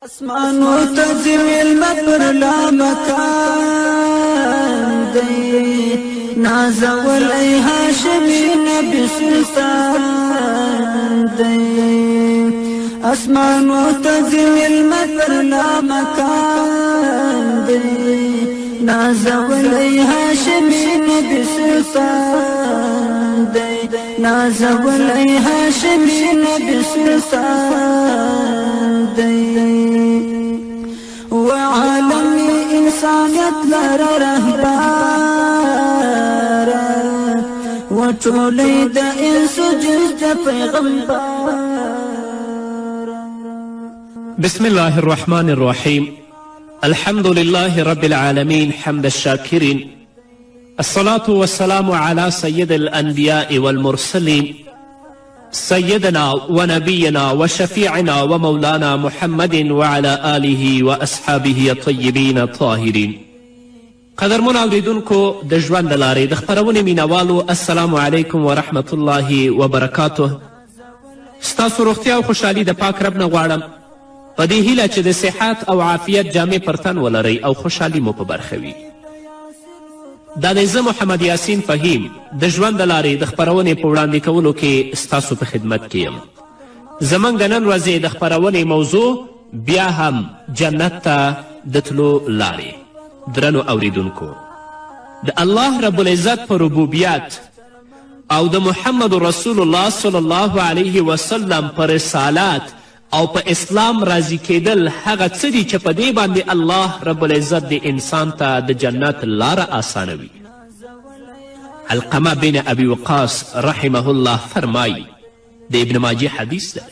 اسمانو ته ځي مېلمه پر لامکان دی، نازولی هاشمي نبي سلطان دی. اسمانو ته ځي مېلمه پر لامکان دی، نازولی هاشمي نبي سلطان دی، نازولی هاشمي نبي سلطان دی. وعالم انسانیت لره رهبر، وټولې د انس جنس د پیغمبر. بسم الله الرحمن الرحيم. الحمد لله رب العالمين، حمد الشاكرين، الصلاة والسلام على سيد الأنبياء والمرسلين، سيدنا ونبينا وشفيعنا ومولانا محمد وعلى آله وأصحابه الطيبين الطاهرين. قدرمن اوریدونکو، د ژوند د لارې د خپرونې مینوالو، السلام علیکم ورحمت الله وبرکاته. ستاسو روغتیا او خوشحالي د پاک رب نه غواړم، په دې هیله چې د صحت او عافیت جامې پر تن ولرئ او خوشحالي مو په برخه وي. دا دی زه محمد یاسین فهیم د ژوند د لارې د خپرونې په وړاندې کولو کې ستاسو په خدمت کې یم. زموږ د نن ورځې د خپرونې موضوع بیا هم جنت ته د تلو لارې. درنو اوریدونکو، د الله رب العزت په ربوبیت او د محمد رسول الله صلی الله علیه وسلم په رسالت او په اسلام راضي کیدل هغه څه دي چې په دې باندې الله رب العزت د انسان ته د جنت لاره اسانوي. علقمه بن ابي وقاص رحمه الله فرمایي، د ابن ماجه حدیث دی،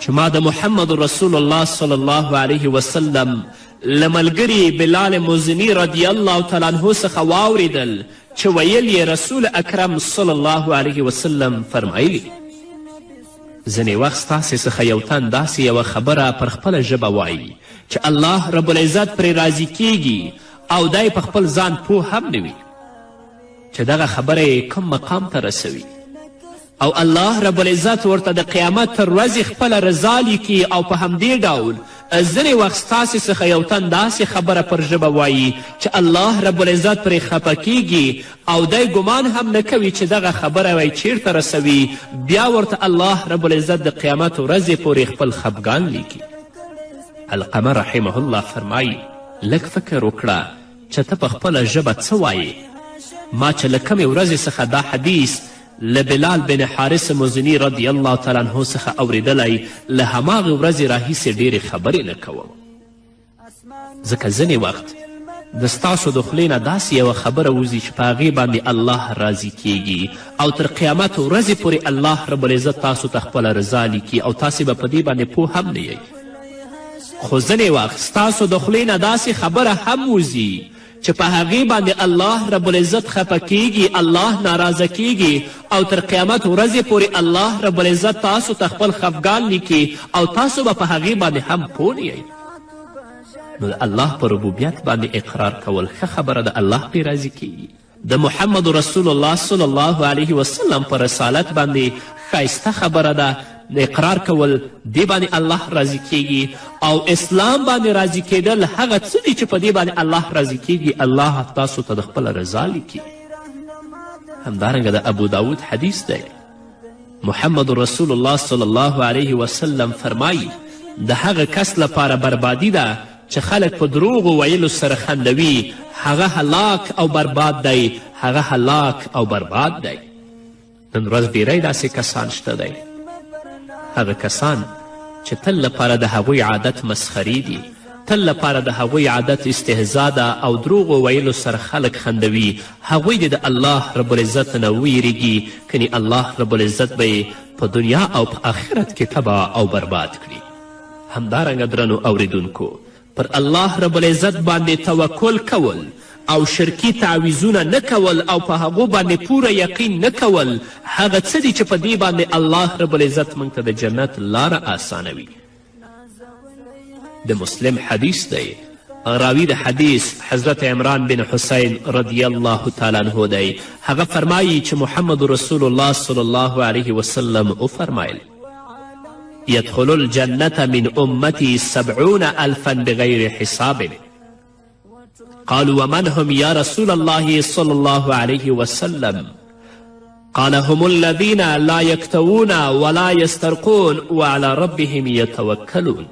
چې ما د محمد رسول الله صلی الله علیه وسلم له ملګري بلال مزني رضی الله تعالی عنه څخه واورېدل چې ویل یې رسول اکرم صلی الله علیه وسلم فرمایلي: ځینې وخت ستاسې څخه یو تن داسې یوه خبره پر خپله ژبه وایي چې الله رب العزت پرې راضي کیږي او دی په خپل ځان پوه هم نه وي چې دغه خبره یې کوم مقام ته رسوي، او الله رب العزت ورته د قیامت تر ورځې خپله رضا لیکي. او په همدې ډول ځینې وخت ستاسې څخه یو تن داسې خبره پر ژبه وایي چې الله رب العزت پرې خفه کیږي او دی ګمان هم نه کوي چې دغه خبره وی چیرته رسوي، بیا ورته الله رب العزت د قیامت ورځې پورې خپل خفګان لیکي. علقمه رحمه الله فرمایي: لږ فکر وکړه چې ته په خپله ژبه څه وایې. ما چې له کومې ورځې څخه دا حدیث له بلال بن حارث مزني رضی الله تعالی عنه څخه اوریدلی، له هماغې ورځې راهیسې ډېرې خبرې نه کوم، ځکه ځینې وخت د ستاسو د خولې نه داسې یوه خبره وځي چې په هغې باندې الله راضي کیږي او تر قیامت ورځې پورې الله رب العزت تاسو ته خپله رضا لیکي او تاسې به په دې باندې پوه هم نه یئ. خو ځینې وخت ستاسو د خولې نه داسې خبره هم وځي چې په هغې باندې الله رب العزت خفه کیږي، الله ناراضه کیږي او تر قیامت ورځې پورې الله رب العزت تاسو ته خپل خفګان لیکي او تاسو به په هغې باندې هم پوه نه یئ. نو د الله په ربوبیت باندې اقرار کول ښه خبره ده، الله پرې راضي کیږي. د محمد رسول الله صلی الله علیه وسلم په رسالت باندې ښایسته خبره ده اقرار کول، دې باندې الله راضي کیږي. او اسلام باندې راضي کیدل هغه څه دي چې په دې باندې الله راضي کیږي، الله تاسو ته د خپله رضا لیکي. همدارنګه د ابو داود حدیث دی، محمد رسول الله صلی الله علیه وسلم فرمایي: د هغه کس لپاره بربادي ده چې خلک په دروغو ویلو سره خندوي، هغه هلاک او برباد دی، هغه هلاک او برباد دی. نن ورځ ډیری داسې کسان شته دی، هغه کسان چې تل لپاره د هغوی عادت مسخرې دي، تل لپاره د هغوی عادت استهزا ده او دروغو ویلو سره خلک خندوي، هغوی دې د الله رب العزت نه ویریږي، کنې الله رب العزت به یې په دنیا او په آخرت کې تباه او برباد کړي. همدارنګه درنو اوریدونکو، پر الله رب العزت باندې توکل کول او شرکي تعویذونه نه کول او په هغو باندې پوره یقین نه کول هغه څه دي چې په دې باندې الله رب العزت موږ ته د جنت لاره اسانوي. د مسلم حدیث دی، راوی د حدیث حضرت عمران بن حسین رضی الله تعالی عنه دی، هغه فرمایي چې محمد رسول الله صلی الله علیه وسلم وفرمایل: يدخل الجنة من أمتي 70 ألفا بغير حساب. قالوا ومن هم يا رسول الله صلى الله عليه وسلم؟ قال هم الذين لا يكتوون ولا يسترقون وعلى ربهم يتوکلون.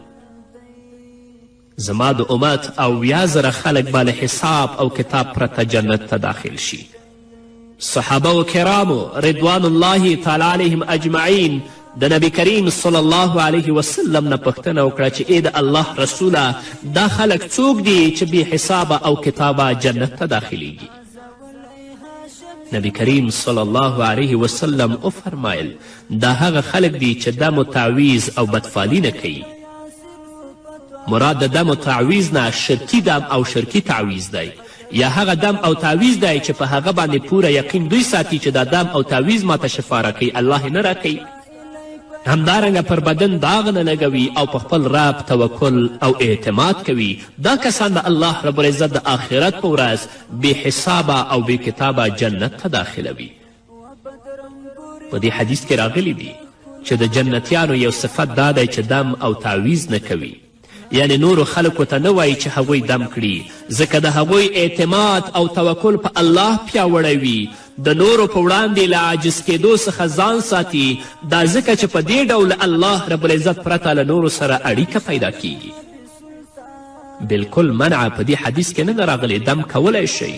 زما د امت 70,000 خلک به له حساب او کتاب پرته جنت ته داخل شي. صحابه و کرامو رضوان الله تعالی علیهم اجمعین د نبی کریم صلی الله علیه وسلم نه پوښتنه وکړه چې ای د الله رسوله، دا خلک څوک دي چې بې حسابه او کتابه جنت ته داخلیږي؟ نبی کریم صلی الله علیه وسلم وفرمایل دا هغه خلک دي چې دم و تعویز او بدفالي نه کوي. مراد د دم و تعویز نه شرکي دم او شرکي تعویز دی، یا هغه دم او تعویز دی چې په هغه باندې پوره یقین دوی ساتي چې دا دم او تعویز ماته شفا راکوي، الله یې نه راکوي. همدارنګه پر بدن داغ نه لګوي او په خپل رب توکل او اعتماد کوي. دا کسان به الله رب العزت د آخرت په ورځ بې حسابه او بې کتابه جنت ته داخلوي. په دې حدیث کې راغلي دي چې د جنتیانو یو صفت دا دی چې دم او تعویز نه کوي، یعنې نورو خلکو ته نه وایي چې هغوی دم کړي، ځکه د هغوی اعتماد او توکل په الله پیاوړی وي، د نورو په وړاندې له عاجز کېدو څخه ځان ساتي. دا ځکه چې په دې ډول الله رب العزت پرته له نورو سره اړیکه پیدا کیږي. بالکل منع په دې حدیث کې نه ده راغلې. دم کولی شئ،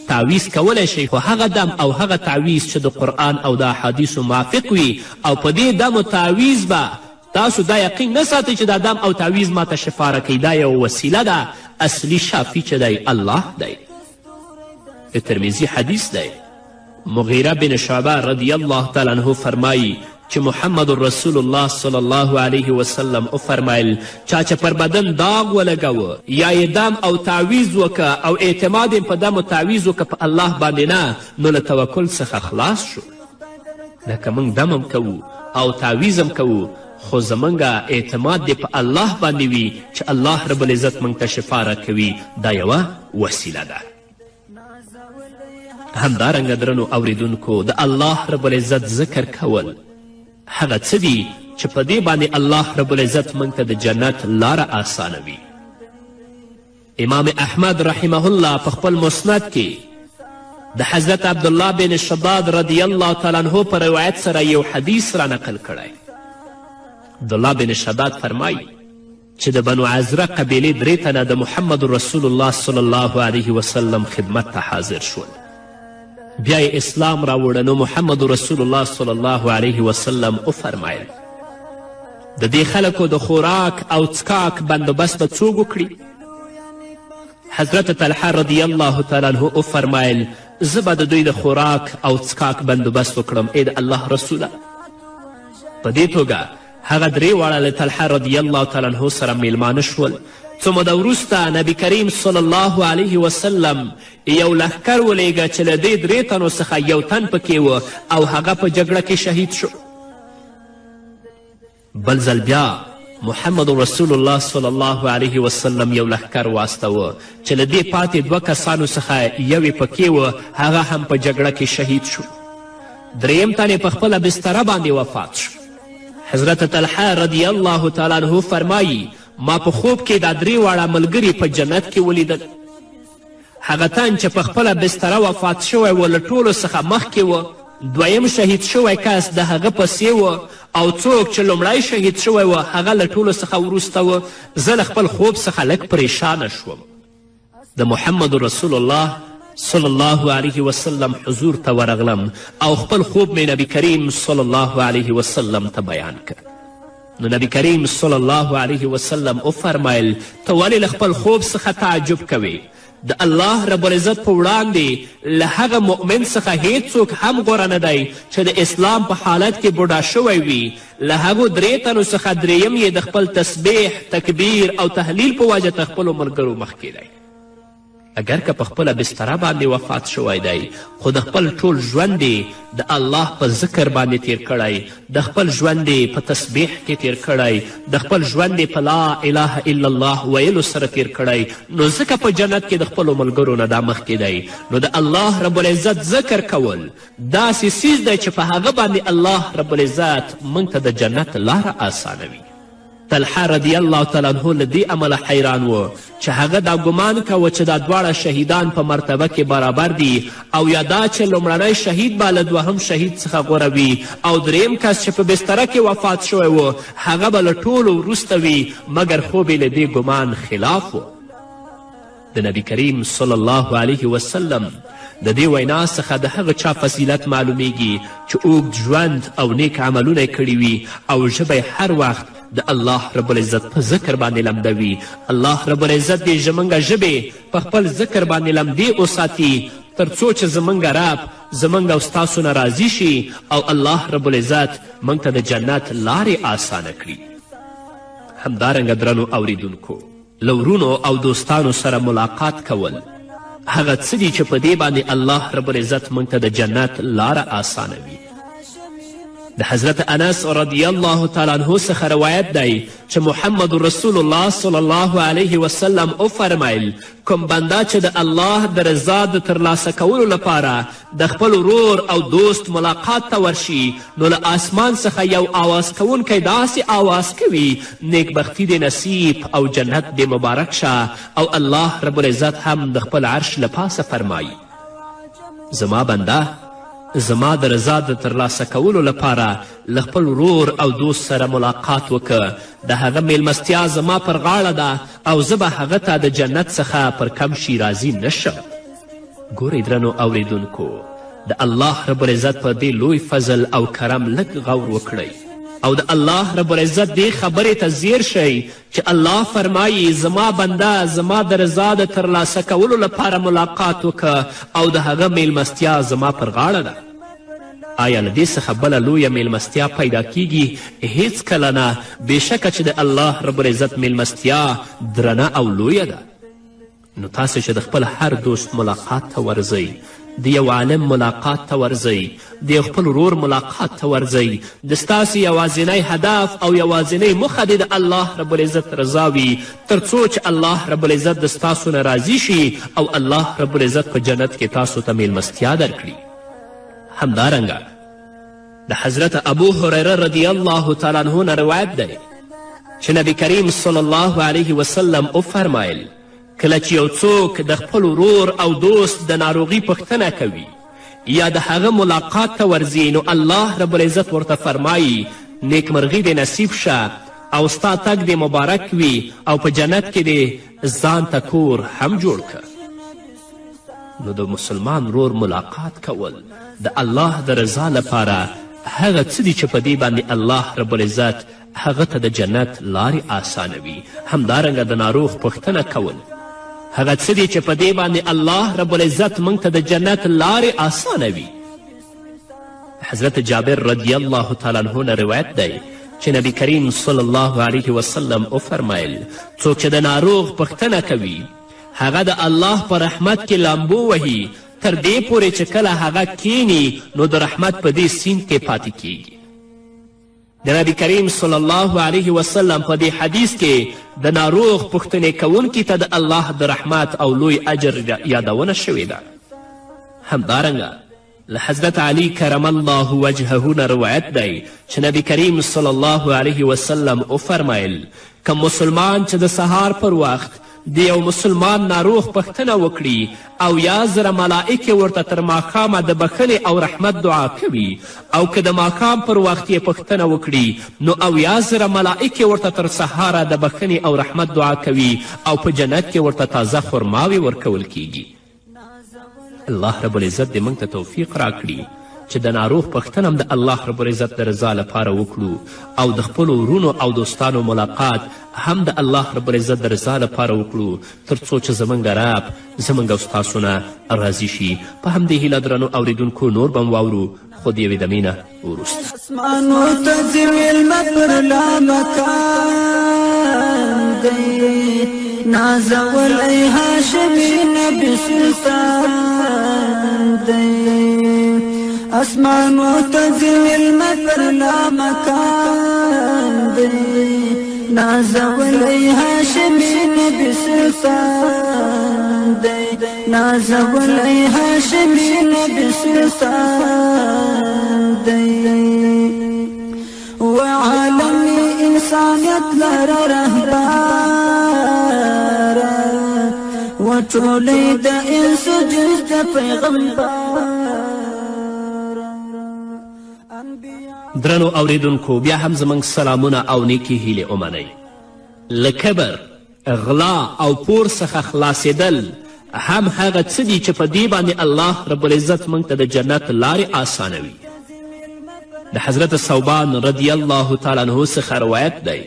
تعویز کولی شئ، خو هغه دم او هغه تعویز چې د قرآن او د احادیثو موافق وي، او په دې دم و تعویز به تاسو دا یقین نه ساتئ چې دا دم او تعویز ماته شفا راکوي. دا یوه وسیله ده، اصلي شافي چې دی الله دی. د ترمذي حدیث دی، مغیره بن شعبه رضی الله تعالی عنه فرمایي چې محمد رسول الله صلی الله علیه وسلم وفرمایل چا چې پر بدن داغ ولګوه یا یې دم او تعویز وکه او اعتماد یې په دم او تعویز وکه په الله باندې نه، نو له توکل څخه خلاص شو. لکه موږ دم هم کوو او تعویز هم کوو، خو زموږ اعتماد دې په الله باندې وي چې الله رب العزت موږ ته شفا راکوي. دا یوه وسیله ده. همدارنګه درنو اوریدونکو، د الله رب العزت ذکر کول هغه څه دي چې په دې باندې الله رب العزت موږ ته د جنت لاره اسانوي. امام احمد رحمه الله په خپل مسند کې د حضرت عبدالله بن شداد رضی الله تعالی عنه په روایت سره یو حدیث را نقل کړی. عبدالله بن شداد فرمایي چې د بنو عزره قبیلې درې تنه د محمد رسول الله صلی الله علیه وسلم خدمت ته حاضر شول. بیا یې اسلام راوړه، نو محمد رسول الله صلی الله علیه وسلم وفرمایل د دې خلکو د خوراک او څکاک بندوبست به څوک وکړي؟ حضرت طلحه رضی الله تعالی عنه وفرمایل زه به د دوی د خوراک او څکاک بندوبست وکړم ای د الله رسوله. په دې توګه هغه درې واړه له طلحه رضی الله تعالی عنه سره میلمانه شول. څه موده وروسته نبی کریم صلی الله علیه وسلم یو لښکر ولیږه چې له دې درې تنو څخه یو تن پکې و او هغه په جګړه کې شهید شو. بل ځل بیا محمد رسول الله صلی الله علیه وسلم یو لښکر واستوه چې له دې پاتې دوه کسانو څخه یو یې پکې و، هغه هم په جګړه کې شهید شو. دریم تن یې په خپله بستره باندې وفات شو. حضرت طلحه رضی الله تعالی عنه فرمایي ما په خوب کې دا درې واړه ملګري په جنت کې ولیدل. هغه تن چې په خپله بستره وفات شوی و له ټولو څخه مخکې و، دویم شهید شوی کس د هغه پسې و، او څوک چې لومړی شهید شوی و هغه له ټولو څخه وروسته و. زه له خپل خوب څخه لږ پریشانه شوم. د محمد رسول الله صلی الله علیه وسلم حضور ته ورغلم او خپل خوب مې نبی کریم صلی الله علیه وسلم ته بیان کړ. نو نبی کریم صلی الله علیه وسلم وفرمایل ته ولې له خپل خوب څخه تعجب کوې؟ د الله رب العزت په وړاندې له هغه مؤمن څخه هیڅوک هم غوره نه دی چې د اسلام په حالت کې بوډا شوی وي. له هغو درې تنو څخه درېیم یې د خپل تسبیح، تکبیر او تهلیل په وجه تر خپلو ملګرو مخکې دی. اګر که په خپله بستره باندې وفات شوی دی، خو د خپل ټول ژوند یې د الله په ذکر باندې تیر کړی، د خپل ژوند یې په تسبیح کې تیر کړی، د خپل ژوند یې په لا اله الا الله ویلو سره تیر کړی، نو ځکه په جنت کې د خپلو ملګرو نه دا مخکې دی. نو د الله رب العزت ذکر کول داسې څیز دی چې په هغه باندې الله رب العزت موږ ته د جنت لاره اسانوي. طلحه رضی الله تعالی عنه له دې امله حیران و چې هغه دا ګمان کوه چې دا دواړه شهیدان په مرتبه کې برابر دي، او یا دا چې لومړنی شهید به له دوهم شهید څخه غوره وي، او دریم کس چې په بستره کې وفات شوی و هغه به له ټولو وروسته وي، مګر خوب یې له دې ګمان خلاف و. د نبی کریم صلی الله علیه وسلم د دې وینا څخه د هغه چا فضیلت معلومیږي چې اوږد ژوند او نیک عملونه یې کړي وي او ژبه یې هر وخت د الله رب العزت په ذکر باندې لمده وي. الله رب العزت دې زموږ ژبې په خپل ذکر باندې لمدې وساتي تر څو چې زموږ رب زموږ او ستاسو نه راضي شي او الله رب العزت موږ ته د جنت لارې اسانه کړي. همدارنګه درنو اوریدونکو، له ورونو او دوستانو سره ملاقات کول هغه څه دي چې په دې باندې الله رب العزت موږ ته د جنت لاره اسانوي. د حضرت انس رضی الله تعالی عنه څخه روایت دی چې محمد رسول الله صلی الله علیه وسلم وفرمیل، کوم بنده چې د الله د رضا د ترلاسه کولو لپاره د خپل ورور او دوست ملاقات ته ورشي، نو له آسمان څخه یو آواز کوونکی داسې آواز کوي، نیکبختي دې نصیب او جنت دې مبارک شه. او الله رب العزت هم د خپل عرش له پاسه فرمایي، زما بنده زما د رضا د ترلاسه کولو لپاره له خپل ورور او دوست سره ملاقات وکړه، د هغه میلمستیا زما پر غاړه ده او زه به هغه ته د جنت څخه پر کم شي راضي نه شم. ګورئ درنو اوریدونکو، د الله رب العزت پر دې لوی فضل او کرم لږ غور وکړئ او د الله رب العزت دې خبرې ته ځیر شئ چې الله فرمایي، زما بنده زما د رضا د ترلاسه کولو لپاره ملاقات وکړه او د هغه میلمستیا زما پر غاړه ده. آیا له دې څخه بله لویه میلمستیا پیدا کیږي؟ هیڅکله نه. بېشکه چې د الله رب العزت میلمستیا درنه او لویه ده. نو تاسې چې د خپل هر دوست ملاقات ته ورځئ، د یو عالم ملاقات ته ورځئ، د یو خپل ورور ملاقات ته ورځئ، د ستاسې یوازینی هدف او یوازینۍ موخه دې د الله رب العزت رضا وي، تر څو چې الله رب العزت د ستاسو نه راضي شي او الله رب العزت په جنت کې تاسو ته میلمستیا درکړي. همدارنګه د حضرت ابو هریره رضی الله تعالی عنه نه روایت دی چې نبی کریم صلی الله علیه وسلم وفرمایل، کله چې یو څوک د خپل ورور او دوست د ناروغي پوښتنه کوي یا د هغه ملاقات ته ورځي، نو الله رب العزت ورته فرمایي، نیکمرغي دې نصیب شه او ستا تګ دې مبارک وي او په جنت کې دې ځان ته کور هم جوړ که. نو د مسلمان ورور ملاقات کول د الله د رضا لپاره هغه څه دي چې په دې باندې الله رب العزت هغه ته د جنت لارې اسانوي. همدارنګه د ناروغ پوښتنه کول هغه څه دي چې په دې باندې الله رب العزت موږ ته د جنت لارې اسانوي. حضرت جابر رضی الله تعالی عنه نه روایت دی چې نبی کریم صلی الله علیه وسلم وفرمیل، څوک چې د ناروغ پوښتنه کوي هغه د الله په رحمت کې لامبو وهي تر دې پورې چې کله هغه کینی نو د رحمت په دې سیند کې پاتې کیږي. د نبی کریم صلی الله علیه وسلم په دې حدیث کې د ناروغ پوښتنې کوونکي ته د الله د رحمت او لوی اجر یادونه شوې ده. همدارنګه له حضرت علی کرم الله وجهه نه روایت دی چې نبی کریم صلی الله علیه وسلم وفرمیل، که مسلمان چې د سهار پر وخت د یو مسلمان ناروغ پوښتنه وکړي او یا زره ملائکې ورته تر ماښامه د بښنې او رحمت دعا کوي، او که د ماښام پر وخت یې پوښتنه وکړي نو 70,000 ملائکې ورته تر سهاره د بښنې او رحمت دعا کوي او په جنت کې ورته تازه خرماوې ورکول کیږي. الله رب العزت دې موږ ته توفیق راکړي چې د ناروغ پوښتنه هم د الله رب العزت د رضا لپاره وکړو او د خپلو ورونو او دوستانو ملاقات هم د الله رب العزت د رضا لپاره وکړو، تر څو چې زموږ رب زموږ او ستاسو نه راضي شي. په همدې هیله درنو اوریدونکو نور به هم واورو، خو د یوې دمې نه وروسته. اسمانو ته ځي ویلمه پر لامکان دی، نازولی هاشمي نبي سلطان دی. اسمانو ته ځي مېلمه پر لامکان دی، نازولی هاشمي نبي سلطان دی، نازولی هاشمي نبي سلطان دی. وعالم انسانیت لره رهبر، وټولې د انس جنس د پیغمبر. درنو اوریدونکو، بیا هم زموږ سلامونه او نیکې هیلې ومنئ. له کبر، غلا او پور څخه خلاصېدل هم هغه څه دي چې په دې باندې الله رب العزت موږ ته د جنت لارې اسانوي. د حضرت ثوبان رضی الله تعالی عنه څخه روایت دی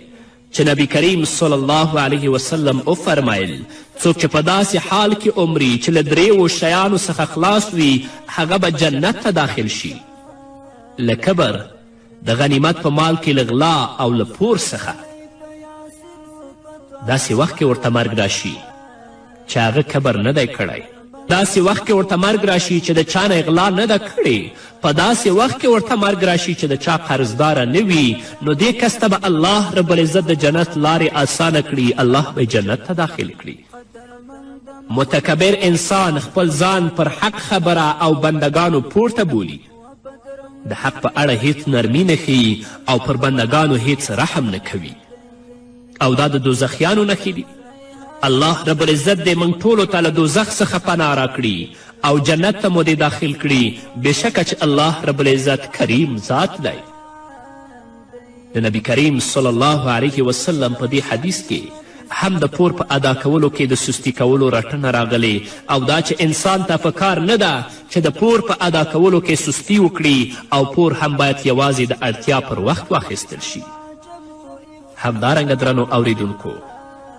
چې نبی کریم صلی الله علیه وسلم وفرمیل: څوک چې په داسې حال کې عمري چې له درېیو شیانو څخه خلاص وي، هغه به جنت ته داخل شي: له کبر، د غنیمت په مال کې له غلا او له پور څخه. داسې وخت کې ورته مرګ راشي چې هغه کبر نه دی کړی، داسې وخت کې ورته مرګ راشي چې د چا نه غلا نه ده کړې، په داسې وخت کې ورته مرګ راشي چې د چا قرضداره نه وي، نو دې کس ته به الله رب العزت د جنت لارې اسانه کړي، الله به جنت ته داخل کړي. متکبر انسان خپل ځان پر حق خبره او بندګانو پورته بولي، د حق په اړه هیڅ نرمي نه ښیي او پر بندګانو هیڅ رحم نه کوي، او دا د دوزخیانو نښې دي. الله رب العزت دې موږ ټولو ته له دوزخ څخه پناه راکړي او جنت ته مو دې داخل کړي. بېشکه چې الله رب العزت کریم ذات دی. د نبی کریم صلی الله علیه وسلم په دې حدیث کې هم د پور په ادا کولو کې د سستی کولو رټنه راغلې، او دا چې انسان ته په کار نه ده چې د پور په ادا کولو کې سستی وکړي، او پور هم باید یوازې د اړتیا پر وخت واخیستل شي. همدارنګه درنو اوریدونکو،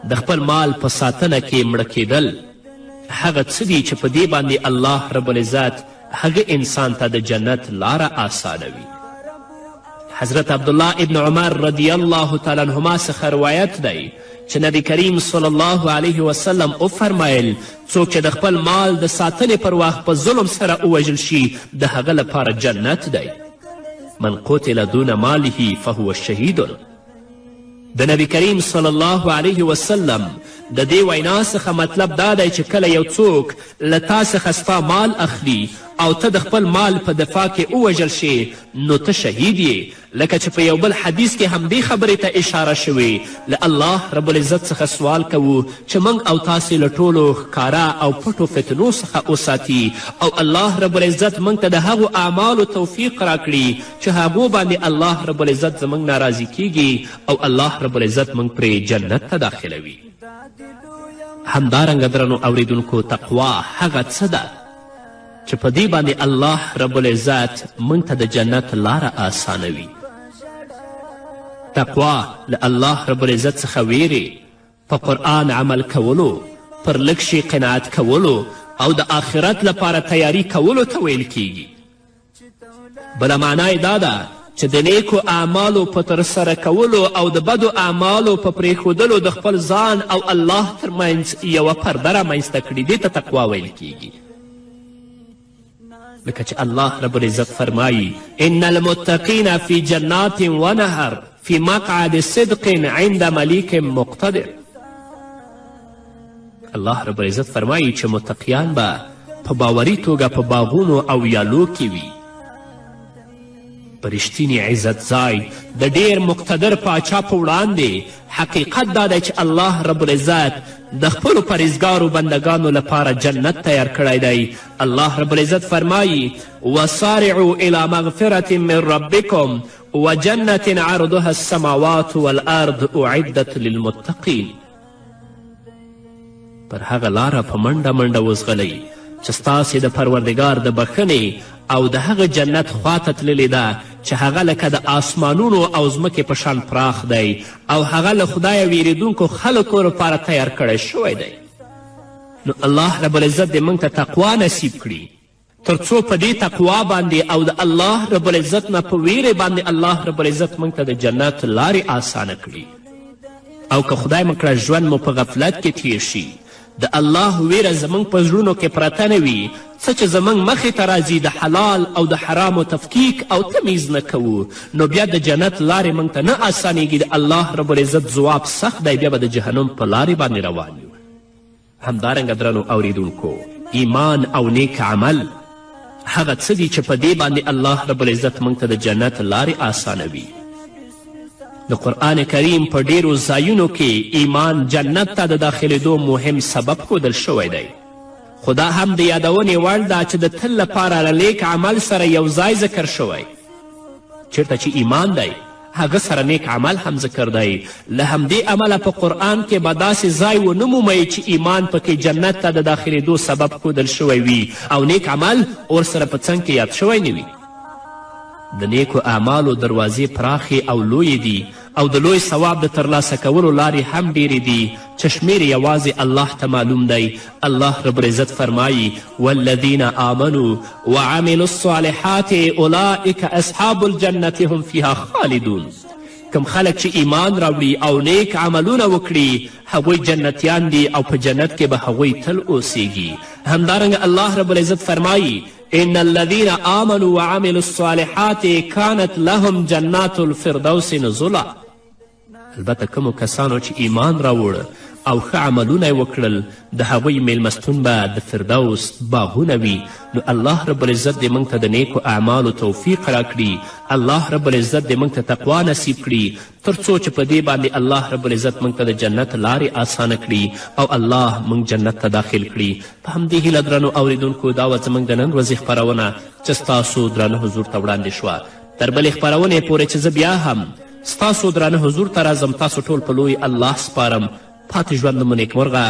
د خپل مال په ساتنه کې مړه کیدل هغه څه دي چې په دې باندې الله رب العزت هغه انسان ته د جنت لاره آسانوي. حضرت عبدالله ابن عمر رضی الله تعالی عنهما څخه روایت دی چې نبی کریم صلی الله علیه وسلم وفرمیل: څوک چې د خپل مال د ساتنې پر وخت په ظلم سره ووژل شي، د هغه لپاره جنت دی. من قتل دون ماله فهو شهید. د نبی کریم صلی الله علیه وسلم د دې وینا څخه مطلب دا دی چې کله یو څوک له تا څخه ستا مال اخلي او ته د خپل مال په دفاع کې ووژل شې، نو ته شهید یې، لکه چې په یو بل حدیث کې همدې خبرې ته اشاره شوې. له الله رب العزت څخه سوال کوو چې موږ او تاسې له ټولو ښکاره او پټو فتنو څخه وساتي، او الله رب العزت موږ ته د هغو اعمالو توفیق راکړي چې هغو باندې الله رب العزت زموږ ناراضي کیږي او الله رب العزت موږ پرې جنت ته داخلوي. همدارنګه درنو اوریدونکو، تقوا هغه څه ده چې په دې باندې الله رب العزت موږ ته د جنت لاره آسانوي. تقوا له الله رب العزت څخه ویرې، په قرآن عمل کولو، پر لږ شي قناعت کولو او د آخرت لپاره تیاری کولو ته ویل کیږي. بله معنا یې دا ده چې د نیکو اعمالو په ترسره کولو او د بدو اعمالو په پرېښودلو د خپل ځان او الله ترمنځ یوه پرده رامنځته کړي، دې ته تقوا ویل کیږي. لکه چې الله رب العزت فرمایي: ان المتقین فی جنات ونهر فی مقعد صدق عند ملیک مقتدر. الله رب العزت فرمایي چې متقیان به په باوري توګه په باغونو او یالو کې وي، په رښتیني عزت ځای د ډیر مقتدر پاچا په وړاندې. حقیقت دا دی چې الله رب العزت د خپلو پرهیزګارو بندګانو لپاره جنت تیار کړی دی. الله رب العزت فرمایي: وسارعوا الی مغفرة من ربکم وجنة عرضها السماوات والارض اعدت للمتقین. پر هغه لاره په منډه منډه وځغلئ چې ستاسې د پروردګار د بښنې او د هغه جنت خواته تللې ده چې هغه لکه د آسمانونو او ځمکې په شان پراخ دی، او هغه له خدایه ویرېدونکو خلکو لپاره تیار کړی شوی دی. نو الله رب العزت دې موږ ته تقوا نصیب کړي، تر څو په دې تقوا باندې او د الله رب العزت نه په ویرې باندې الله رب العزت موږ ته د جنت لارې آسانه کړي. او که خدای مه کړه ژوند مو په غفلت کې تیر شي، د الله ویره زموږ په زړونو کې پرته نه وي، څه چې زموږ مخې ته راځي د حلال او د حرامو تفکیک او تمیز نه کوو، نو بیا د جنت لارې موږ ته نه اسانیږي. د الله رب العزت ځواب سخت دی، بیا به د جهنم په لارې باندې روان یو. همدارنګه درنو اوریدونکو، ایمان او نیک عمل هغه څه دي چې په دې باندې الله رب العزت موږ ته د جنت لارې اسانوي. د قرآن کریم په ډیرو ځایونو کې ایمان جنت ته د داخلېدو مهم سبب ښودل شوی دی، خو دا هم د یادونې وړ ده چې د تل لپاره له نیک عمل سره یو ځای ذکر شوی. چېرته چې ایمان دی هغه سره نیک عمل هم ذکر دی. له همدې امله په قرآن کې به داسې ځای ونه مومئ چې ایمان پکې جنت ته د داخلېدو سبب ښودل شوی وي او نیک عمل ورسره په څنګ کې یاد شوی نه وي. د نیکو اعمالو دروازې پراخې او لویې دي او د لوی ثواب د ترلاسه کولو لارې هم ډیرې دي چې شمېر یوازې الله ته معلوم دی. الله رب العزت فرمایی: والذین آمنوا وعملوا الصالحات اولئک اصحاب الجنة هم فیها خالدون. کوم خلک چې ایمان راوړي او نیک عملونه وکړي هغوی جنتیان دي او په جنت کې به هغوی تل اوسیږي. همدارنګه الله رب العزت فرمایی: ان الذين آمنوا وعملوا الصالحات كانت لهم جنات الفردوس نزلا. البته کومو کسانو چې ایمان راوړ او ښه عملونه یې وکړل د هغوی میلمستون به د فردوس باغونه وي. نو الله رب العزت دې موږ ته د نیکو اعمالو توفیق راکړي، الله رب العزت دې موږ ته تقوا نصیب کړي، تر څو چې په دې باندې الله رب العزت موږ ته د جنت لارې اسانه کړي او الله موږ جنت ته داخل کړي. په همدې هیله درنو اوریدونکو، دا وه زموږ د نن ورځې خپرونه چې ستاسو درانه حضور ته وړاندې شوه. تر بلې خپرونې پورې چې زه بیا هم ستاسو درانه حضور ته راځم، تاسو ټول په لوی الله سپارم. پاتې ژوند مو نیکمرغه.